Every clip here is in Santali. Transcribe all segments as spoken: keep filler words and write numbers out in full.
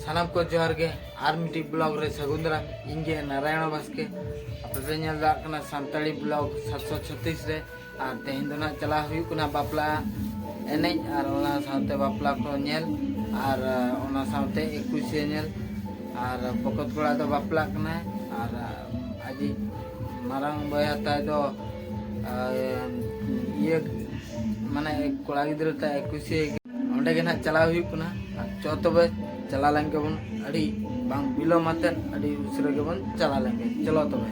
ᱥᱟᱱᱟᱢ ᱠᱚ ᱡᱚᱦᱟᱨ ᱜᱮ᱾ ᱟᱨ ᱢᱤᱫᱴᱤᱡ ᱵᱞᱚᱜ ᱨᱮ ᱥᱟᱹᱜᱩᱱ ᱫᱟᱨᱟᱢ᱾ ᱤᱧ ᱜᱮ ᱱᱟᱨᱟᱭᱚᱬ ᱵᱟᱥᱠᱮ᱾ ᱟᱯᱮ ᱯᱮ ᱧᱮᱞ ᱫᱟᱲᱮᱭᱟᱜ ᱠᱟᱱᱟ ᱥᱟᱱᱛᱟᱲᱤ ᱵᱞᱚᱜ ᱥᱟᱛᱥᱚ ᱪᱷᱚᱛᱤᱥ ᱨᱮ᱾ ᱟᱨ ᱛᱮᱦᱮᱧ ᱫᱚ ᱱᱟᱜ ᱪᱟᱞᱟᱣ ᱦᱩᱭᱩᱜ ᱠᱟᱱᱟ ᱵᱟᱯᱞᱟ ᱮᱱᱮᱡ, ᱟᱨ ᱚᱱᱟ ᱥᱟᱶᱛᱮ ᱵᱟᱯᱞᱟ ᱠᱚ ᱧᱮᱞ, ᱟᱨ ᱚᱱᱟ ᱥᱟᱶᱛᱮ ᱮᱠᱩᱥᱤᱭᱟᱹ ᱧᱮᱞ᱾ ᱟᱨ ᱵᱚᱠᱚᱛ ᱠᱚᱲᱟ ᱫᱚ ᱵᱟᱯᱞᱟᱜ ᱠᱟᱱᱟᱭ, ᱟᱨ ᱟᱡᱤᱡ ᱢᱟᱨᱟᱝ ᱵᱚᱭᱦᱟ ᱛᱟᱭ ᱫᱚ, ᱟᱨ, ᱤᱭᱟᱹ, ᱢᱟᱱᱮ ᱠᱚᱲᱟ ᱜᱤᱫᱽᱨᱟᱹ ᱛᱟᱭ ᱮᱠᱩᱥᱤᱭᱟᱹ᱾ ᱚᱸᱰᱮ ᱜᱮ ᱱᱟᱜ ᱪᱟᱞᱟᱣ ᱦᱩᱭᱩᱜ ᱠᱟᱱᱟ᱾ ᱟᱨ ᱪᱚ ᱛᱚᱵᱮ ᱪᱟᱞᱟᱣ ᱞᱮᱱ ᱜᱮᱵᱚᱱ, ᱟᱹᱰᱤ ᱵᱟᱝ ᱵᱤᱞᱚᱢ ᱟᱛᱮᱫ ᱟᱹᱰᱤ ᱩᱥᱟᱹᱨᱟ ᱜᱮᱵᱚᱱ ᱪᱟᱞᱟᱣ ᱞᱮᱱ ᱜᱮ᱾ ᱪᱚᱞᱚ ᱛᱚᱵᱮ᱾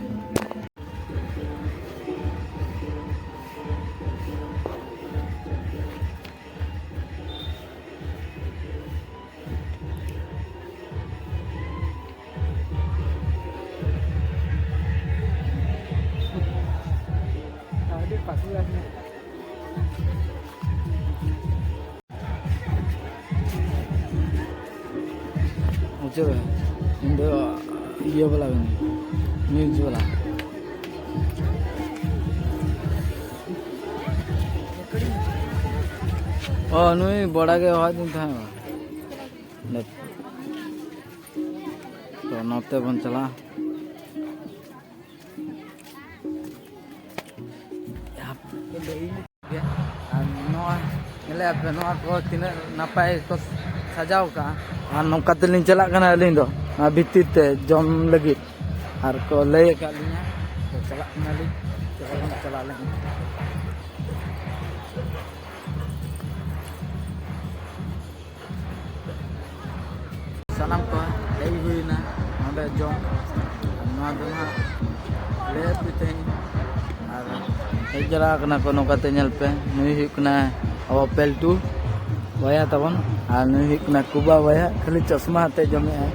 ᱟᱹᱰᱤ ᱯᱟᱹᱥᱤ ᱟᱹᱰᱤ᱾ ᱵᱩᱡᱷᱟᱹᱣ? ᱤᱧ ᱫᱚ ᱤᱭᱟᱹ ᱵᱟᱞᱟ ᱠᱟᱹᱱᱟᱹᱧ, ᱱᱤᱭᱩᱡᱽ ᱵᱟᱞᱟ᱾ ᱚ, ᱱᱩᱭ ᱵᱚᱲᱟ ᱜᱮ ᱦᱚᱦᱚ ᱟᱹᱫᱤᱧ ᱛᱟᱦᱮᱸᱱᱟ᱾ ᱛᱚ, ᱱᱚᱛᱮ ᱵᱚᱱ ᱪᱟᱞᱟᱜᱼᱟ᱾ ᱟᱨ ᱱᱚᱣᱟ ᱧᱮᱞᱮᱫᱼᱟ ᱯᱮ, ᱱᱚᱣᱟ ᱠᱚ ᱛᱤᱱᱟᱹᱜ ᱱᱟᱯᱟᱭ ᱠᱚ ᱥᱟᱡᱟᱣ ᱠᱟᱜᱼᱟ᱾ ᱟᱨ ᱱᱚᱝᱠᱟ ᱛᱮᱞᱤᱧ ᱪᱟᱞᱟᱜ ᱠᱟᱱᱟ ᱟᱹᱞᱤᱧ ᱫᱚ ᱱᱚᱣᱟ ᱵᱷᱤᱛᱤᱨ ᱛᱮ ᱡᱚᱢ ᱞᱟᱹᱜᱤᱫ, ᱟᱨ ᱠᱚ ᱞᱟᱹᱭ ᱟᱠᱟᱫ ᱞᱤᱧᱟ, ᱛᱚ ᱪᱟᱞᱟᱜ ᱠᱟᱱᱟᱞᱤᱧ, ᱪᱚᱞᱚ ᱵᱚᱱ ᱪᱟᱞᱟᱣ ᱞᱮᱱ ᱜᱮ᱾ ᱥᱟᱱᱟᱢ ᱠᱚ ᱦᱮᱡ ᱦᱩᱭᱱᱟ ᱱᱚᱰᱮ ᱡᱚᱢ᱾ ᱟᱨ ᱱᱚᱣᱟ ᱫᱚ ᱱᱟᱦᱟᱜ ᱞᱟᱹᱭ ᱟᱯᱮ ᱛᱮᱦᱮᱧ᱾ ᱟᱨ ᱦᱮᱡ ᱡᱟᱣᱨᱟ ᱟᱠᱟᱱᱟ ᱠᱚ ᱱᱚᱝᱠᱟᱛᱮ, ᱧᱮᱞ ᱯᱮ, ᱱᱩᱭ ᱦᱩᱭᱩᱜ ᱠᱟᱱᱟ ᱟᱵᱚ ᱯᱮᱞᱴᱩ ᱵᱚᱭᱦᱟ ᱛᱟᱵᱚᱱ, ᱟᱨ ᱱᱩᱭ ᱦᱩᱭᱩᱜ ᱠᱟᱱᱟ ᱠᱩᱵᱟ ᱵᱚᱭᱦᱟ, ᱠᱷᱟᱹᱞᱤ ᱪᱚᱥᱢᱟ ᱟᱛᱮ ᱡᱚᱢᱮᱜᱼᱟᱭ᱾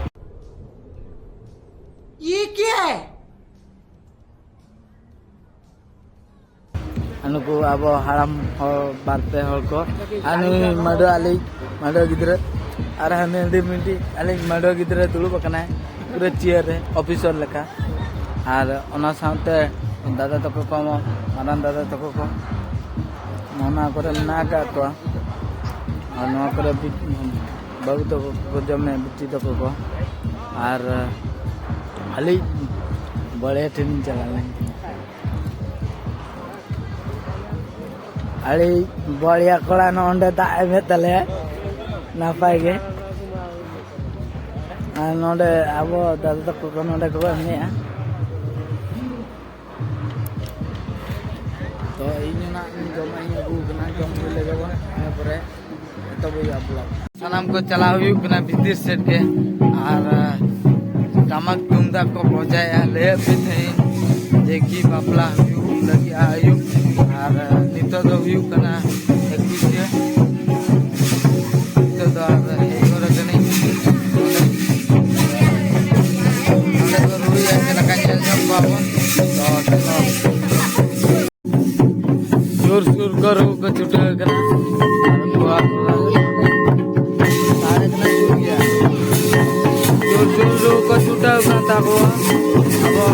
ᱟᱨ ᱱᱩᱠᱩ ᱟᱵᱚ ᱦᱟᱲᱟᱢ ᱦᱚᱲ ᱵᱟᱨ ᱯᱮ ᱦᱚᱲ ᱠᱚ, ᱟᱨ ᱱᱩᱭ ᱢᱟᱹᱰᱣᱟᱹ ᱟᱞᱮᱭᱤᱡ ᱢᱟᱹᱰᱣᱟᱹ ᱜᱤᱫᱽᱨᱟᱹ, ᱟᱨ ᱦᱟᱹᱱᱤ ᱟᱹᱰᱤ ᱢᱤᱫᱴᱤᱡ ᱟᱞᱮᱭᱤᱡ ᱢᱟᱹᱰᱣᱟᱹ ᱜᱤᱫᱽᱨᱟᱹ ᱫᱩᱲᱩᱵ ᱟᱠᱟᱱᱟᱭ ᱯᱩᱨᱟᱹ ᱪᱮᱭᱟᱨ ᱨᱮ, ᱚᱯᱷᱤᱥᱚᱨ ᱞᱮᱠᱟ᱾ ᱟᱨ ᱚᱱᱟ ᱥᱟᱶᱛᱮ ᱫᱟᱫᱟ ᱛᱟᱠᱚ ᱠᱚ, ᱢᱟᱨᱟᱝ ᱫᱟᱫᱟ ᱛᱟᱠᱚ ᱠᱚ ᱚᱱᱟ ᱠᱚᱨᱮ ᱢᱮᱱᱟᱜ ᱟᱠᱟᱫ ᱠᱚᱣᱟ᱾ ᱟᱨ ᱱᱚᱣᱟ ᱠᱚᱨᱮ ᱵᱤ-, ᱵᱟᱹᱵᱩ ᱛᱟᱠᱚ ᱠᱚ ᱡᱚᱢᱮᱫ, ᱵᱤᱴᱤ ᱛᱟᱠᱚ ᱠᱚ᱾ ᱟᱨ ᱟᱹᱞᱤᱧ ᱵᱟᱲᱭᱟ ᱴᱷᱮᱱ ᱞᱤᱧ ᱪᱟᱞᱟᱣ ᱞᱮᱱ ᱜᱮ᱾ ᱟᱹᱰᱤ ᱵᱟᱲᱭᱟ ᱠᱚᱲᱟ ᱱᱚᱜᱼᱚ ᱱᱚᱸᱰᱮ ᱫᱟᱜ ᱮᱢᱮᱫ ᱛᱟᱞᱮᱭᱟ, ᱱᱟᱯᱟᱭ ᱜᱮ᱾ ᱟᱨ ᱱᱚᱸᱰᱮ ᱟᱵᱚ ᱫᱟᱫᱟ ᱛᱟᱠᱚ ᱠᱚ ᱱᱚᱸᱰᱮ ᱠᱚ ᱮᱢᱮᱜᱼᱟ᱾ ᱛᱚ ᱤᱧ ᱦᱚᱸ ᱱᱟᱜ ᱤᱧ ᱡᱚᱢᱟᱜ ᱤᱧ ᱟᱹᱜᱩ ᱠᱟᱱᱟ, ᱡᱚᱢ ᱦᱩᱭ ᱞᱮᱜᱮ ᱵᱚᱱ, ᱤᱱᱟᱹ ᱯᱚᱨᱮ ᱮᱛᱚᱦᱚᱵ ᱦᱩᱭᱩᱜᱼᱟ vlog᱾ ᱥᱟᱱᱟᱢ ᱠᱚ ᱪᱟᱞᱟᱣ ᱦᱩᱭᱩᱜ ᱠᱟᱱᱟ ᱵᱷᱤᱛᱤᱨ ᱥᱮᱫ ᱜᱮ᱾ ᱟᱨ ᱴᱟᱢᱟᱠ ᱛᱩᱢᱫᱟᱜ ᱠᱚ ᱵᱚᱡᱟᱭᱮᱜᱼᱟ᱾ ᱞᱟᱹᱭᱟᱫ ᱯᱮ ᱛᱟᱦᱮᱸᱧ ᱡᱮ ᱠᱤ ᱵᱟᱯᱞᱟ ᱦᱩᱭᱩᱜ ᱞᱟᱹᱜᱤᱫᱼᱟ ᱟᱹᱭᱩᱵ᱾ ᱟᱨ ᱱᱤᱛᱚᱜ ᱫᱚ ᱦᱩᱭᱩᱜ ᱠᱟᱱᱟ ᱮᱠᱩᱥᱤᱭᱟᱹ᱾ ᱱᱤᱛᱚᱜ ᱫᱚ ᱟᱨ ᱦᱮᱡ ᱜᱚᱫ ᱟᱠᱟᱱᱟᱹᱧ᱾ ᱱᱚᱸᱰᱮ ᱠᱚ ᱨᱩᱭᱟ, ᱪᱮᱫ ᱞᱮᱠᱟ ᱧᱮᱞ ᱧᱚᱜ ᱠᱚᱣᱟ ᱵᱚᱱ᱾ ᱛᱚ ᱪᱚᱞᱚ᱾ ᱥᱩᱨ ᱥᱩᱨ ᱠᱚ ᱨᱩ ᱠᱚ ᱪᱷᱩᱴᱟᱹᱣ ᱠᱟᱱᱟ᱾ ᱟᱨ ᱱᱚᱣᱟ ᱥᱟᱰᱮ ᱠᱟᱱᱟ ᱡᱳᱨ ᱜᱮ᱾ ᱡᱳᱨ ᱡᱳᱨ ᱨᱩ ᱠᱚ ᱪᱷᱩᱴᱟᱹᱣ ᱠᱟᱱ ᱛᱟᱵᱚᱣᱟ ᱟᱵᱚ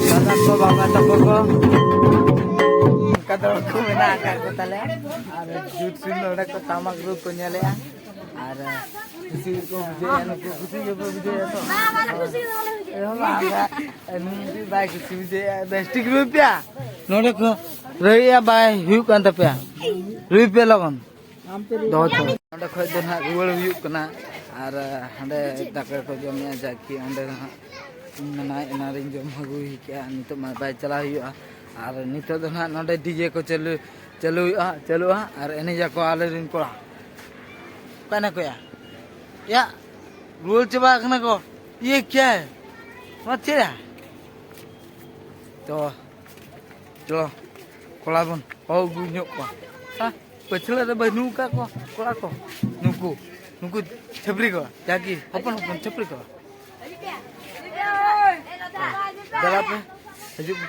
ᱫᱟᱫᱟ ᱠᱚ, ᱵᱟᱵᱟ ᱛᱟᱠᱚ ᱠᱚ᱾ ᱚᱱᱠᱟ ᱫᱚ ᱠᱚ ᱢᱮᱱᱟᱜ ᱟᱠᱟᱫ ᱠᱚ ᱛᱟᱞᱮᱭᱟ᱾ ᱟᱨ ᱡᱩᱛ ᱥᱩᱱ ᱱᱚᱰᱮ ᱠᱚ ᱴᱟᱢᱟᱠ ᱨᱩ ᱠᱚ ᱧᱮᱞᱮᱜᱼᱟ᱾ ᱟᱨ ᱠᱩᱥᱤ ᱜᱮᱠᱚ ᱵᱩᱡᱷᱟᱹᱣᱮᱫᱼᱟ, ᱱᱩᱠᱩ ᱠᱩᱥᱤ ᱜᱮᱯᱮ ᱵᱩᱡᱷᱟᱹᱣᱮᱫᱼᱟ ᱛᱚ? ᱵᱟᱝ, ᱵᱟᱝ, ᱠᱩᱥᱤ ᱫᱚ ᱵᱟᱞᱮ ᱵᱩᱡᱷᱟᱹᱣᱮᱫᱼᱟ᱾ ᱮ, ᱱᱩᱭ ᱡᱩᱫᱤ ᱵᱟᱭ ᱠᱩᱥᱤ ᱵᱩᱡᱷᱟᱹᱣᱮᱫᱼᱟ, ᱵᱮᱥ ᱴᱷᱤᱠ ᱨᱩᱭ ᱯᱮᱭᱟ᱾ ᱱᱚᱰᱮ ᱠᱚ ᱨᱩᱭᱮᱫᱼᱟ, ᱵᱟᱭ ᱦᱩᱭᱩᱜ ᱠᱟᱱ ᱛᱟᱯᱮᱭᱟ᱾ ᱨᱩᱭ ᱯᱮ ᱞᱚᱜᱚᱱ᱾ ᱫᱚᱦᱚ ᱦᱚᱪᱚ᱾ ᱱᱚᱸᱰᱮ ᱠᱷᱚᱡ ᱫᱚ ᱱᱟᱦᱟᱜ ᱨᱩᱣᱟᱹᱲ ᱦᱩᱭᱩᱜ ᱠᱟᱱᱟ᱾ ᱟᱨ, ᱟ, ᱦᱟᱸᱰᱮ ᱫᱟᱠᱟ ᱠᱚ ᱡᱚᱢᱮᱜᱼᱟ, ᱡᱟᱠᱤ ᱚᱸᱰᱮ ᱱᱟᱦᱟᱜ ᱤᱧ ᱢᱮᱱᱟ ᱮᱱᱟᱱ ᱨᱤᱧ ᱡᱚᱢ ᱟᱹᱜᱩᱭ ᱠᱮᱜᱼᱟ, ᱱᱤᱛᱚᱜ ᱢᱟ ᱵᱟᱭ ᱪᱟᱞᱟᱣ ᱦᱩᱭᱩᱜᱼᱟ᱾ ᱟᱨ ᱱᱤᱛᱚᱜ ᱫᱚ ᱱᱟᱦᱟᱜ ᱱᱚᱸᱰᱮ ᱰᱤᱡᱮ ᱠᱚ ᱪᱟᱹᱞᱩ, ᱪᱟᱹᱞᱩ ᱦᱩᱭᱩᱜᱼᱟ, ᱪᱟᱹᱞᱩᱜᱼᱟ ᱟᱨ ᱮᱱᱮᱡ ᱟᱠᱚ ᱟᱞᱮ ᱨᱮᱱ ᱠᱚᱲᱟ᱾ ᱚᱠᱟᱭ ᱱᱟᱠᱚᱭᱟ? ᱭᱟ, ᱨᱩᱣᱟᱹᱲ ᱪᱟᱵᱟ ᱠᱟᱱᱟ ᱠᱚ᱾ ᱤᱭᱟᱹ ᱠᱮ? ᱢᱟ ᱪᱮᱫ? ᱛᱚ, ᱪᱚ, ᱠᱚᱲᱟ ᱵᱚᱱ ᱦᱚᱦᱚ ᱟᱹᱜᱩ ᱧᱚᱜ ᱠᱚᱣᱟ᱾ ᱦᱟ? ᱯᱟᱹᱪᱷᱞᱟᱹ ᱨᱮ ᱵᱟᱹᱱᱩᱜ ᱟᱠᱟᱫ ᱠᱚᱣᱟ ᱠᱚᱲᱟ ᱠᱚ᱾ ᱱᱩᱠᱩ, ᱱᱩᱠᱩ ᱪᱷᱟᱹᱯᱨᱤ ᱠᱚᱲᱟ, ᱡᱟᱜᱮ ᱦᱚᱯᱚᱱ ᱦᱚᱯᱚᱱ ᱪᱷᱟᱹᱯᱨᱤ ᱠᱚᱲᱟ᱾ ᱫᱮᱞᱟ ᱯᱮ, ᱦᱤᱡᱩᱜ ᱯᱮ᱾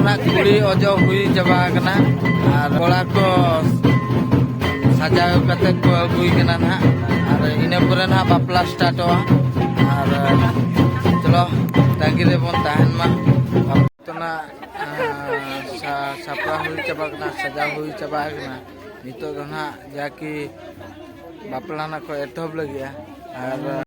ᱱᱟᱜ ᱠᱩᱲᱤ ᱚᱡᱚᱜ ᱦᱩᱭ ᱪᱟᱵᱟ ᱟᱠᱟᱱᱟ ᱟᱨ ᱠᱚᱲᱟ ᱠᱚ ᱥᱟᱡᱟᱣ ᱠᱟᱛᱮ ᱠᱚ ᱟᱹᱜᱩᱭ ᱠᱟᱱᱟ ᱱᱟᱦᱟᱜ᱾ ᱟᱨ ᱤᱱᱟᱹ ᱯᱚᱨᱮ ᱱᱟᱦᱟᱜ ᱵᱟᱯᱞᱟ ᱥᱴᱟᱨᱴᱚᱜᱼᱟ᱾ ᱟᱨ ᱪᱚᱞᱚ, ᱛᱟᱺᱜᱤ ᱨᱮᱵᱚᱱ ᱛᱟᱦᱮᱱ ᱢᱟ᱾ ᱵᱟᱯᱞᱟ ᱛᱚ ᱱᱟᱜ, ᱟᱸ, ᱥᱟ-, ᱥᱟᱯᱲᱟᱣ ᱦᱩᱭ ᱪᱟᱵᱟ ᱠᱟᱱᱟ, ᱥᱟᱡᱟᱣ ᱦᱩᱭ ᱪᱟᱵᱟ ᱠᱟᱱᱟ᱾ ᱱᱤᱛᱚᱜ ᱫᱚ ᱱᱟᱦᱟᱜ ᱡᱟᱠᱤ ᱵᱟᱯᱞᱟ ᱱᱟᱜ ᱠᱚ ᱮᱛᱚᱦᱚᱵ ᱞᱟᱹᱜᱤᱫᱼᱟ᱾ ᱟᱨ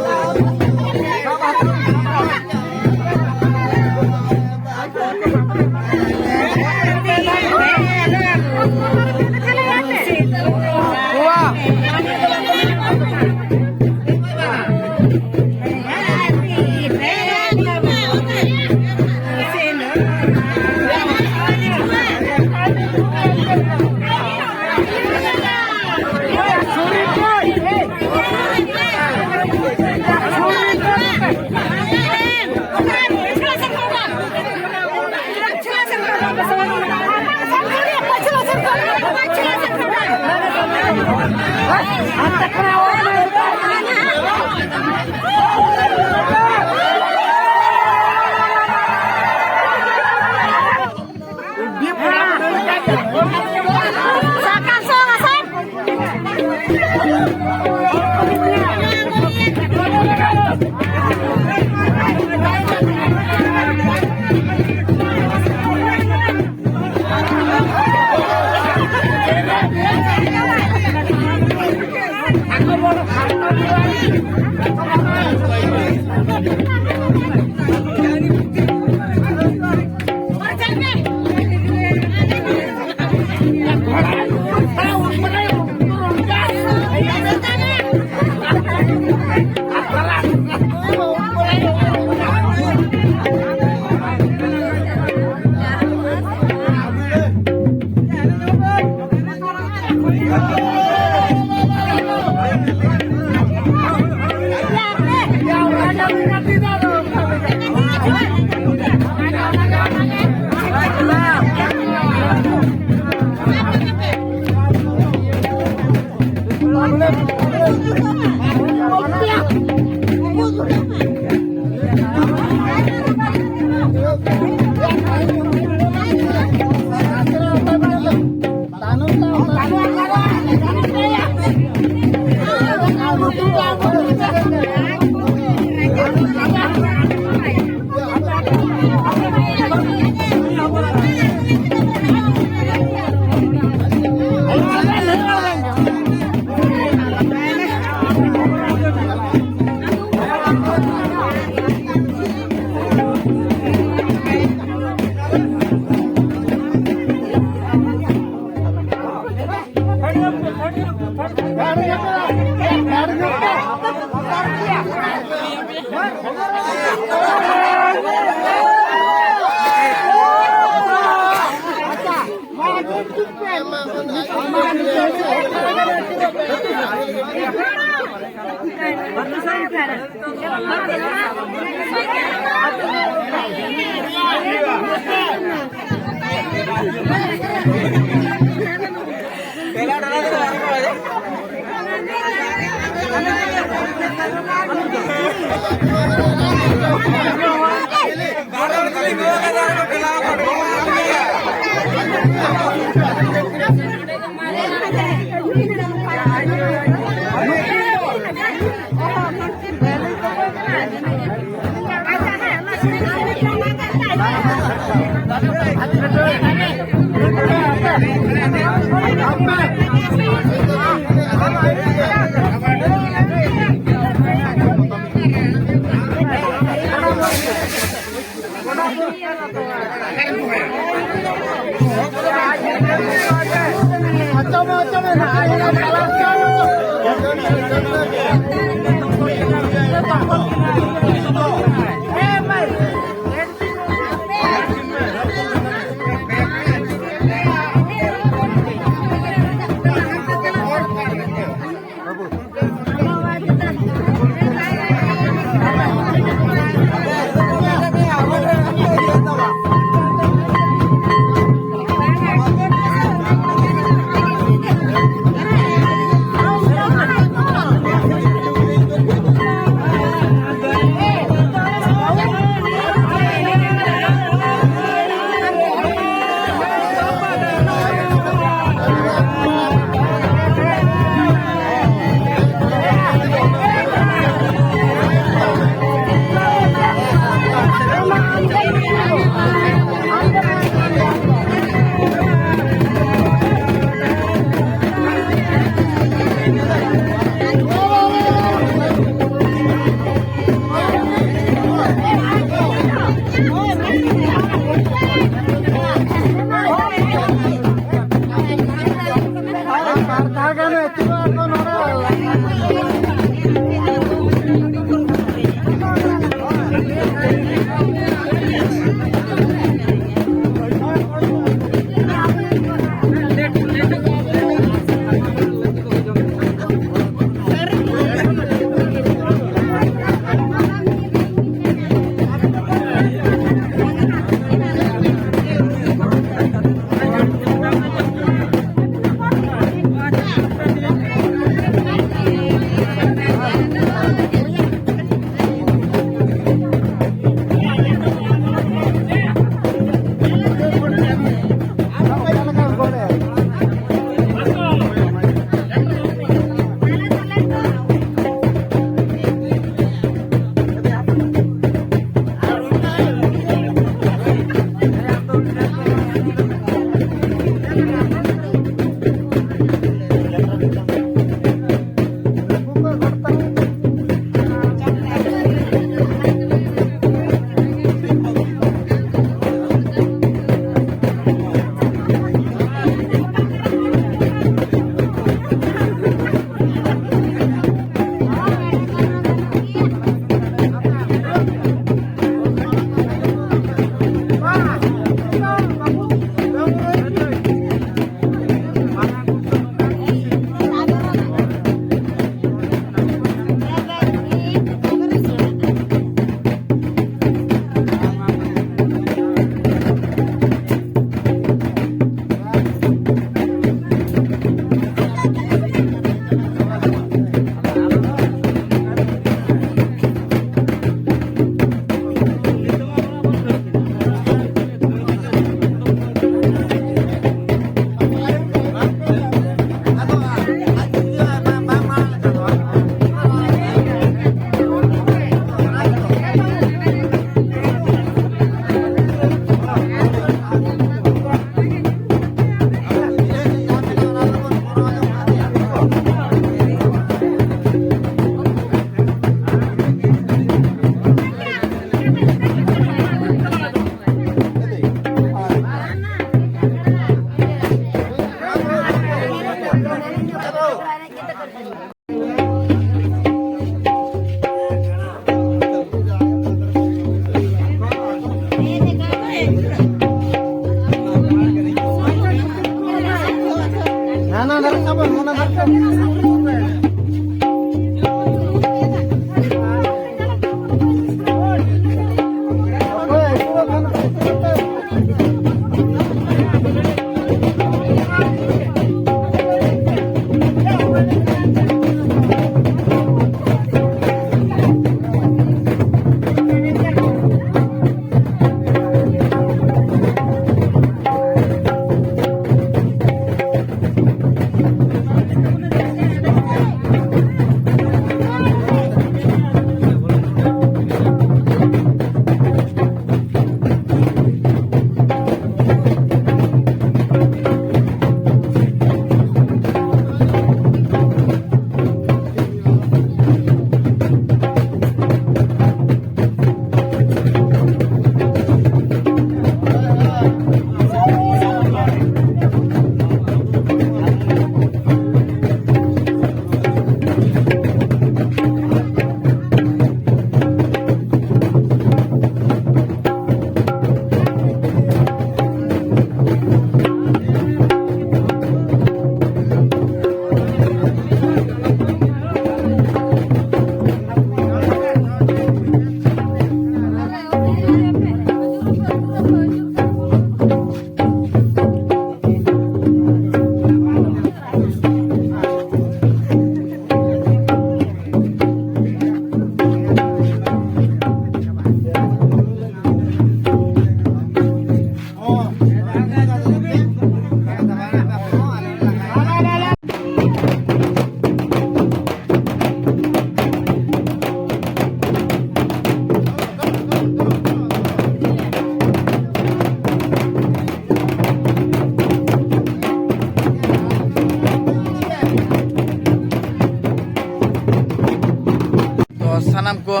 ᱛᱚ ᱥᱟᱱᱟᱢ ᱠᱚ,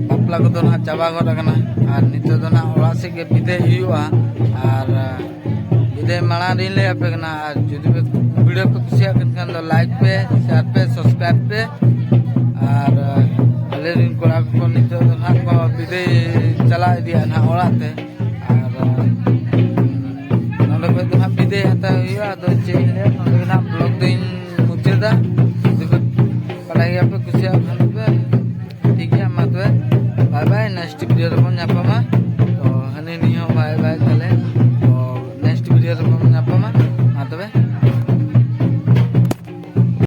ᱵᱟᱯᱞᱟ ᱠᱚᱫᱚ ᱱᱟᱦᱟᱜ ᱪᱟᱵᱟ ᱜᱚᱫ ᱟᱠᱟᱱᱟ, ᱟᱨ ᱱᱤᱛᱚᱜ ᱫᱚ ᱱᱟᱦᱟᱜ ᱚᱲᱟᱜ ᱥᱮᱫ ᱜᱮ ᱵᱤᱫᱟᱹᱭ ᱦᱩᱭᱩᱜᱼᱟ᱾ ᱟᱨ ᱵᱤᱫᱟᱹᱭ ᱢᱟᱲᱟᱝ ᱨᱤᱧ ᱞᱟᱹᱭ ᱟᱯᱮ ᱠᱟᱱᱟ, ᱟᱨ ᱡᱩᱫᱤ ᱯᱮ video ᱯᱮ ᱠᱩᱥᱤᱭᱟᱜ ᱠᱟᱱ ᱠᱷᱟᱱ ᱫᱚ like ᱯᱮ, share ᱯᱮ, subscribe ᱯᱮ᱾ ᱟᱨ ᱟᱞᱮ ᱨᱮᱱ ᱠᱚᱲᱟ ᱠᱚ ᱱᱤᱛᱚᱜ ᱫᱚ ᱱᱟᱦᱟᱜ ᱠᱚ ᱵᱤᱫᱟᱹᱭ ᱪᱟᱞᱟᱣ ᱤᱫᱤᱭᱟ ᱱᱟᱦᱟᱜ ᱚᱲᱟᱜ ᱛᱮ᱾ ᱟᱨ ᱱᱚᱰᱮ ᱠᱷᱚᱡ ᱫᱚ ᱱᱟᱦᱟᱜ ᱵᱤᱫᱟᱹᱭ ᱦᱟᱛᱟᱣ ᱦᱩᱭᱩᱜᱼᱟ᱾ ᱟᱫᱚ ᱪᱮᱫ ᱤᱧ ᱞᱟᱹᱭᱟ, ᱱᱚᱰᱮ ᱜᱮ ᱱᱟᱦᱟᱜ vlog ᱫᱚᱧ ᱠᱩᱥᱤᱭᱟᱜ ᱠᱷᱟᱱ ᱯᱮ, ᱴᱷᱤᱠ ᱜᱮᱭᱟ, ᱢᱟ ᱛᱚᱵᱮ, bye bye, next video ᱨᱮᱵᱚᱱ ᱧᱟᱯᱟᱢᱟ᱾ ᱛᱚ ᱦᱟᱹᱱᱤ ᱱᱤᱭᱟᱹ ᱦᱚᱸ bye bye ᱛᱟᱦᱞᱮ, ᱛᱚ next video ᱨᱮᱵᱚᱱ ᱧᱟᱯᱟᱢᱟ, ᱢᱟ ᱛᱚᱵᱮ᱾